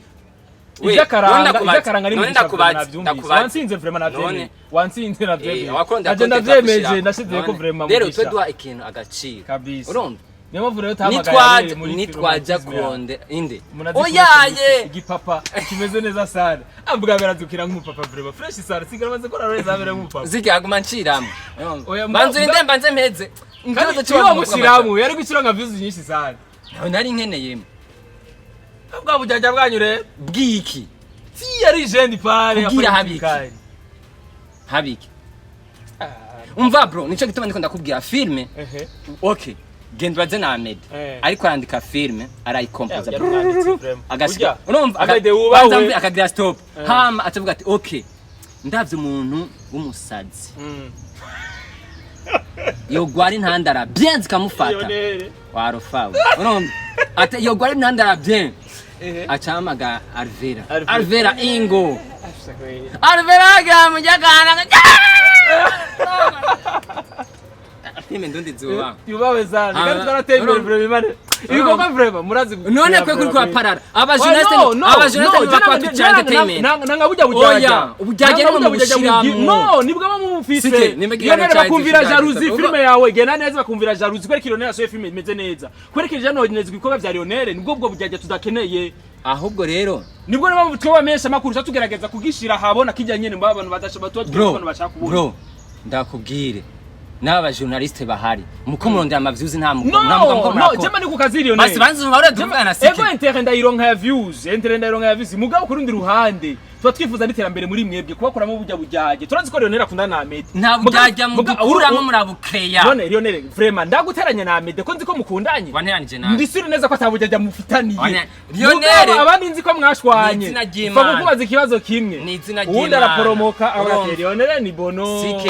We, Ibyakaranga none ndakubaza, ibyakaranga ni none mugisha ndakubaza, navyumvise. ndakubaza. Wansinze vraiment, navyemeye. None. Wansinze, navyemeye. Wakunda Naje content ndavyemeje, bagushirako. ndashizeye ko None, vraiment rero mugisha. twe duha ikintu agaciro. Kabisa. Urumva? Niyo mpamvu rero tahamagaye Nitwaja Abeli muri nitwaja romantisme yawe. kuronde inde. Umuntu azi Oyaye. kurota igipapa kimeze neza sana, ambwa berazukira nk'umupapa vraiment fresh sana, sigara maze kora reza abere nk'umupapa. Ziki aguma nciramo. Oya, Banza urinde mbanze mpeze. Kandi Ikibazo iyo wamushyiramu yari gushyira nka views nyinshi sana. Nawe nari nkeneyemo. Bwa bujyajya bwanyu rero. Bwiki? Si yari jeune pare. Kugira habiki. Habiki. Umva bro, nico gituma ndiko ndakubwira filme. Okay. Genda ubaze na Ahmed. Ariko arandika filme, arayikompoza. Agashika. Urumva? Ahmed wubawe. Banza mve akagira stop. Hama atavuga ati okay. Ndavye umuntu w'umusazi. Yogwara intandara bien zikamufata. Lionel. Warufawe. Urumva? Ati yogwara intandara bien. Acamaga Alvera. Alvera. Alvera ingo. Alvera gamujagana. Filme ndundi zuba. Yubawe sana Ah, kandi twarateye imbere urumva. vraiment imane ibikorwa vraiment murazi. None kwe kuri kwa parara. Aba journaliste, aba journaliste bakwa tuca entertainment. Nanga bujya bujyajya. Oya, ubujyajya ni mu bushiramwo. No, nibwo baba mufise. Sike, nimba Iyo ikiganiro none cyawe bakumvira gishikaje, jalousie ubwo- filme yawe igenda neza, bakumvira jalousie kubera ko Lionel yasohoye filme imeze neza, kubera ko Lionel neza ibikorwa bya Lionel, nibwo bwo bujyajya tudakeneye. Ahubwo rero Nibwo niba twe bamenyesha amakuru tuba tugerageza kugishira habona kijya nyene mu abantu badashobora tuba bro, abantu bashaka kubona. Bro, ndakubwire n'aba journaliste bahari muko murondera amavyuzi, nta muko nta No, muko no, murakora. jema ni ku kazi Lionel. Basi banze ubare tuvugana sike. Ego, intérêt ndayironka ya views, intérêt ndayironka ya views. Mugabo ku rundi ruhande, tuba twifuza n'iterambere muri mwebwe kubakuramo ubujya bujyaje. Turazi ko Lionel akundana na Ahmed. Nta bujyajya mu gukuramo, murabukeya. None Lionel, vraiment ndaguteranya na Ahmed ko nzi ko mukundanye. Wanteranije nawe. Ndi sûr neza ko atabujyajya mufitaniye. Lionel Mugabo abandi nzi ko mwashwanye. Ni izina ry'Imana. Mfa kukubaza ikibazo kimwe. Ni izina Uwundi ry'Imana. araporomoka avuga ati Urumva. Lionel ni bono. CK.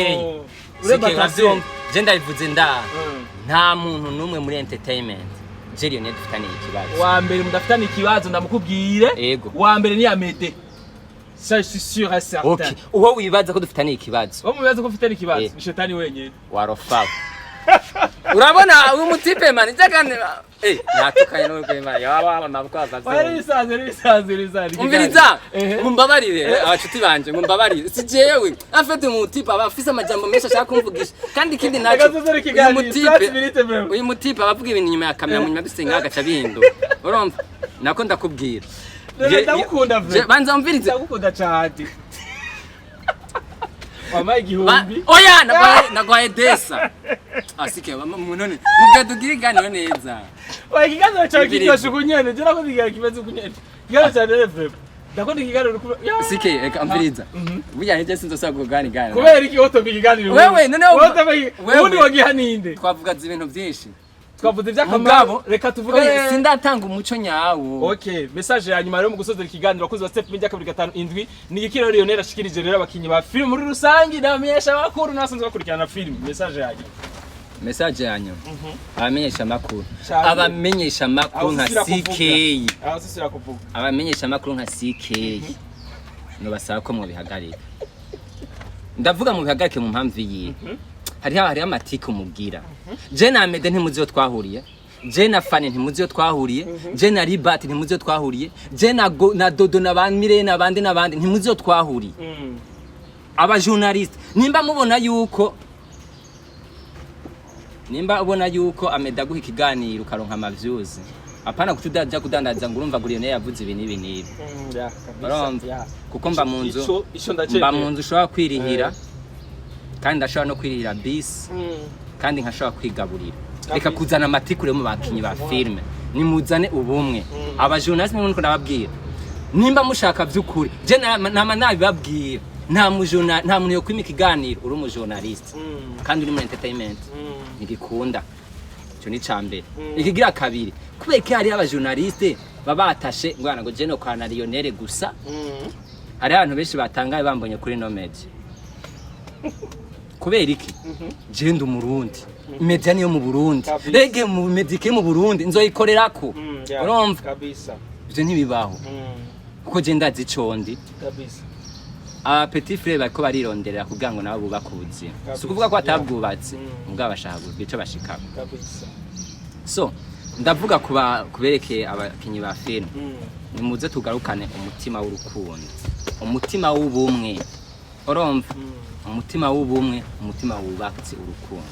Ureba CK kase. uravyumva, je ndabivuze nda nta muntu n'umwe muri entertainment je Lionel dufitaniye ikibazo. Wa mbere mudafitanye ikibazo ndamukubwire. Ego. Wa mbere ni Amede. Ça je suis sûr et certain. Okay, uwo wibaza ko dufitaniye ikibazo? Wo mubibazo ko ufitanye ikibazo Eh. ni shetani wenyine. Warofawe, urabona uyu mutipe man ijagane natukanye n'urwema yaba nabwaza. Oya, ibisanzwe n'ibisanzwe n'ibisanzwe. Umviriza. Ehe. Mumbabarire abacuti banje, mumbabarire, si jewe afite umutipe aba afise amajambo menshi ashaka kumvugisha, kandi ikindi naco Reka tuzore ikiganiro, uyu mutipe 30 minutes vraiment. uyu mutipe aba avuga ibintu inyuma ya kamera, mu nyuma dusenga agaca bihindura. Urumva nako ndakubwira. Rero ndagukunda vraiment. Banza umvirize. Ndagukunda cyane. Wampaye 1000. Oya, nagwaye desa asike none mugadugira iganiro neza. Oya, ikiganiro cyawe Umviriza. kiryoshe ukunyene. Je nakunda ikiganiro kimeze ukunyene. Ikiganiro cyawe rero vraiment. Ndakunda ikiganiro Ya. Sike, reka umviriza, burya nje sinzosaba kuganira. Kubera iki wotomba ikiganiro? Wewe, noneho- Wotomba Wewe. ubundi wagiha ninde? Twavuga ibintu byinshi. Twavuze iby'akamaro. Mugabo Reka tuvuge. Oya, sindatanga umuco nyawo. Okay, message ya nyuma rero mu gusozera ikiganiro, abakozi ba Step Media 257 ni igiki rero Lionel ashikirije rero abakinyi ba film muri rusangi n'abamenyesha bakuru n'abasanzwe bakurikirana film? Message ya nyuma. Message ya nyuma, abamenyesha amakuru, Cyane. abamenyesha amakuru nka CK, Aho sisira kuvuga. Abamenyesha amakuru nka CK, nobasaba ko mubihagarika. Ndavuga mubihagarike mu mpamvu yiwe. Hariho amatike umubwira. Je na Amede ntimuzi iyo twahuriye, je na Fane ntimuzi iyo twahuriye, je na Ribat ntimuzi iyo twahuriye, je na Dodo na ba Mirene n'abandi n'abandi ntimuzi iyo twahuriye. Abajournaliste, nimba mubona yuko, nimba ubona yuko Ameda aguha ikiganiro ukaronka amavyuzi, apana kuca udaja kudandaza ngo urumva ngo Lionel yavuze ibi n'ibi n'ibi. Ya, kabisa. Urumva? Ya. Kuko mba mu nzu Ico mba mu nzu ushobora kwirihira. Kandi ndashobora no kwirira bisi, kandi nkashobora kwigaburira. Reka kuzana amatikure mu bakinyi ba filime, nimuzane ubumwe. Abajournaliste nkuko ndababwira, nimba mushaka vy'ukuri, je nama nabibabwira, nta mujona, nta muntu yokwima ikiganiro uri umujournaliste kandi uri muri entertainment, ntigikunda. Ico ni ca mbere. Ikigira kabiri, kubera ko hariho abajournaliste baba batashe ngo ngo je nokorana na Lionel gusa. Hariho abantu benshi batangaye bambonye kuri no media. Kubera iki? Je ndi Umurundi, media niyo mu Burundi. Rege mu media ikiri mu Burundi nzoyikorerako. Urumva? Kabisa. Ivyo ntibibaho, kuko je ndazi ico ndi. Aba petit frère bariko barironderera kugira ngo nabo bubake ubuzima. Si ukuvuga ko batabwubatse, mugabo bashaka kugira ico bashikako. So ndavuga kuba kuberekeye abakinyi ba filime, nimuze tugarukane umutima w'urukundo, umutima w'ubumwe. Urumva? Umutima w'ubumwe, umutima wubatse urukundo.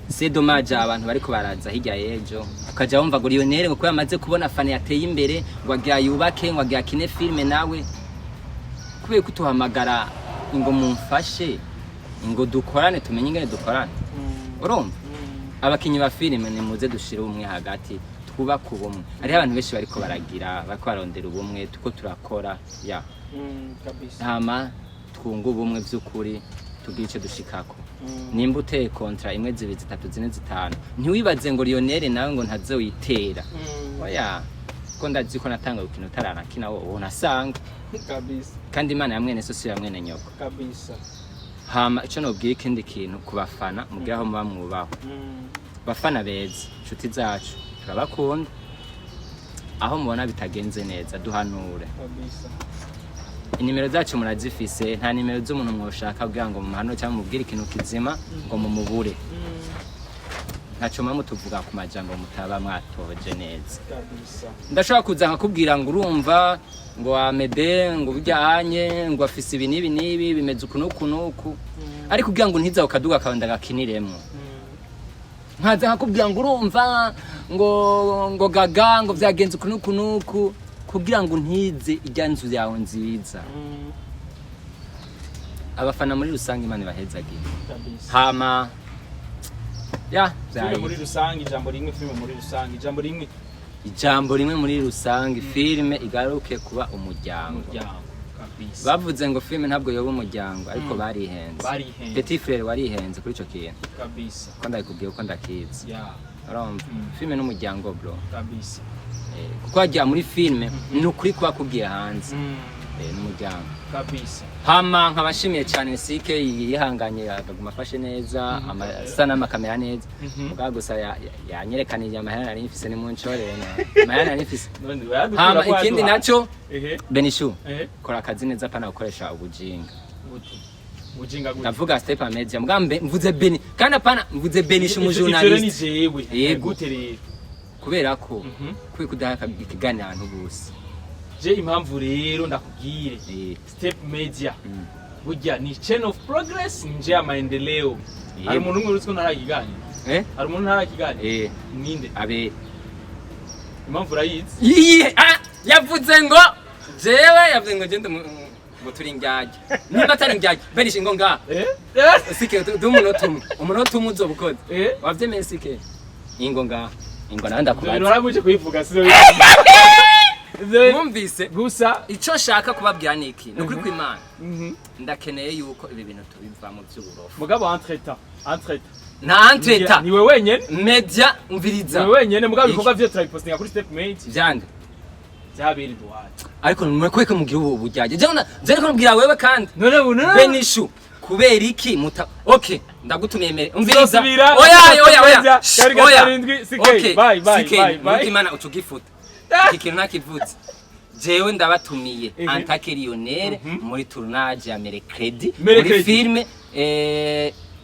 C'est dommage abantu bariko baraza hirya y'ejo, ukaja wumva ngo Lionel, ngo kubera amaze kubona Fani yateye imbere, ngo agira yubake, ngo agira akine filime nawe. Kubera ko utuhamagara ngo mumfashe, ngo dukorane, tumenye ingene dukorane. Urumva? Abakinyi ba filime, nimuze dushire ubumwe hagati, twubake ubumwe. Hariho abantu benshi bariko baragira, bariko barondera ubumwe, tuko turakora ya Kabisa. Hama twunge ubumwe vy'ukuri, tugire ico dushikako. Nimba uteye contrat imwe, zibiri, zitatu, zine, zitanu, ntiwibaze ngo Lionel nawe ngo ntazoyitera. Oya, ko ndazi ko natanga gukina utaranakina wowe unasanga. Kandi Imana ya mwene so si ya mwene nyoko. Hama ico nobwira, ikindi kintu ku bafana, mugire aho muba mwubaho. Bafana beza, inshuti zacu, turabakunda. Aho mubona bitagenze neza, duhanure. Inimero zacu murazifise. Nta nimero z'umuntu mwoshaka kugira ngo mumuhanure cyangwa mubwire ikintu kizima ngo mumubure. Ntaco muba mutuvuga ku majambo mutaba mwatoje neza. Ndashobora kuza nkakubwira ngo urumva ngo Amede, ngo burya anye ngo afise ibi n'ibi n'ibi, bimeze uku n'uku n'uku, ariko kugira ngo ntiza ukaduga kawe ndagakiniremwo. Nkaza nkakubwira ngo urumva ngo Gaga, ngo vyagenze uku n'uku n'uku, kugira ngo ntize irya nzu yawe nziza. Abafana muri rusange, Imana ibahezagire. Hama ya Filime muri vyari rusange, ijambo rimwe. Filime muri rusange, ijambo rimwe. Ijambo rimwe muri rusange, filime igaruke kuba umuryango. Umuryango, kabisa. Bavuze ngo filime ntabwo yoba umuryango, ariko barihenze. Barihenze. Petit frère, warihenze kuri ico kintu. Ko ndabikubwiye uko ndakizi. Urumva? Filime n'umuryango, bro. Kuko wagira muri filime ni ukuri kuba kubwiye hanze. N'umuryango. Hama nkabashimiye cyane Sike yihanganye akaguma afashe neza asa n'amakamera neza. Mugabo gusa yanyerekanije amahera nari mfise, ni muncorere amahera nari mfise. None bayadukura Hama ko ikindi yaduha. naco, Benishu, kora akazi neza, pana gukoresha ubujinga. Gute? Ubujinga gute? Ndavuga Step Media, mugabo mvuze Beni kandi apana mvuze Benishu Ivyo rero ni umujournaliste. jewe. Yego. Gute rero? Kubera ko kubera kudaha ikiganiro abantu bose. Je impamvu rero ndakubwire, Step Media burya ni chain of progress, ni njia ya maendeleo. Hari umuntu umwe uretse ko ntarakiganira? Eh? Hari umuntu ntarakiganira? Eh. Ninde? Abe. Impamvu urayizi. Iyihe? Ah, yavuze ngo jewe, yavuze ngo gende ngo turi indyarya. Nimba atari indyarya, Benisha, ngo ngaha. Sike du umunota umwe, umunota umwe uzoba ukoze. Wavyemeye, Sike? Ingo ngaha, ingo nawe Ibyo bintu ndakubaza. warabuje kubivuga, sivyo? Mwumvise? Gusa Ico nshaka kubabwira ni iki: ni ukuri kw'Imana, ndakeneye yuko ibi bintu tubivamo vy'uburofu. Mugabo entre-temps Nta entre-temps. Niwe wenyene. Media, umviriza. Niwe wenyene, mugabo Iki? ibikorwa vyo turabipostinga kuri Step Media. Vyande? Byabera iwacu. Ariko mureke mugira ubu bujyajya. Jewe ndiko mubwira wewe kandi. None ubu none Benishu, kubera iki muta? Okay, ndagutumiye mere, umviriza. Tuzosubira. Oya, oya, oya. Media, Shh, kabiri oya. gatanu CK. Okay, Bye, bye, CK, bye, bye. Imana ucugifuta iki kintu nakivutse. Jewe ndabatumiye antake Lionel muri tournage ya Mercredi, Mere muri Credit. filme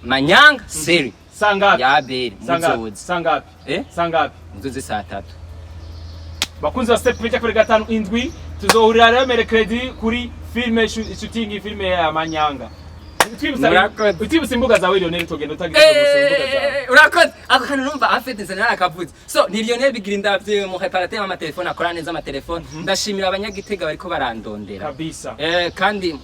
Manyanga série Sangapi? ya Abel. Sangapi? Muzozi. Sangapi? Eh? Sangapi? Muzozi saa 3. Bakunzi ba Step Media, kuri gatanu indwi tuzohurira rero mercredi kuri filme shooting, filme ya Manyanga. Twibutsa Murakoze. utibutsa imbuga zawe, Lionel, tugenda utagize gusa imbuga zawe. Eh, urakoze. Ako kantu numva afite nzana narakavuze. So ni Lionel bigira indavye mu réparateur w'amatelefone, akora neza amatelefone. Ndashimira abanyagitega bariko barandondera. Kandi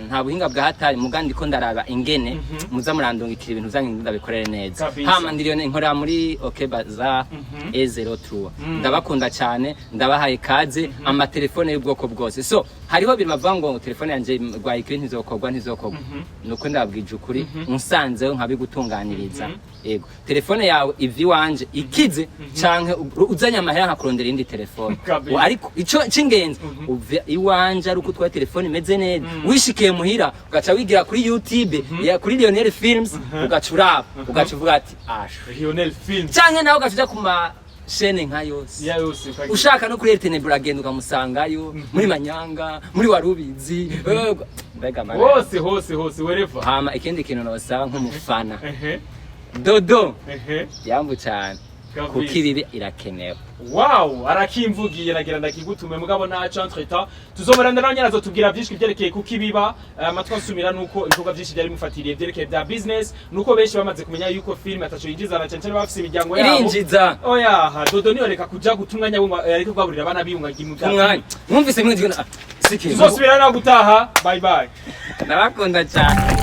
Nta buhinga bwa hatari, muga ndiko ndaraba ingene muza murandungikira ibintu vyanyu, ndabikorere neza. Hama ndiriyo nkorera muri OK Bazar E03. Ndabakunda cyane, ndabahaye kaze. Amatelefone y'ubwoko bwose, so hariho ibintu bavuga ngo telefone yanje rwaye ikiri, ntizokorwa, ntizokorwa. Nuko ndababwije ukuri, unsanzeho nkabigutunganiriza. Yego, telefone yawe iva iwanje ikize, canke uzanye amahera nkakurondera iyindi telefone. Ariko ico c'ingenzi, uva iwanje ari uko utwaye telefone imeze neza, wishikiye muhira, ugaca wigira kuri YouTube ya kuri Lionel Films, ugaca uraba, ugaca uvuga ati asha. Lionel Films. Canke nawe ugaca uja ku ma chaîne nka yose. Ya yose ukagira. Ushaka no kuri RTNB uragenda ukamusangayo, muri Manyanga, muri Warubizi, mbega mana. Hose hose hose, wherever. Hama ikindi kintu nabasaba nk'umufana, Dodo, yambu cyane, kuko ibibi irakenewe. Wow, arakimvugiye, nagira ndakigutume, mugabo ntaco. Entre temps tuzobaranda nawe nyene azotubwira vyinshi vyerekeye kuko ibiba. Amatwi ansumira nuko ibikorwa vyinshi vyari bimufatiriye vyerekeye vya business, nuko benshi bamaze kumenya yuko film ataco yinjiza, na cane cane bafise imiryango yabo. Irinjiza. Oya, Dodo niyo reka kuja guta umwanya we ngo areke kugaburira abana biwe ngo agiye mu vya Umwanya mwumvise mwe siki. Tuzosubira nawe gutaha. Bye bye. Ndabakunda cyane.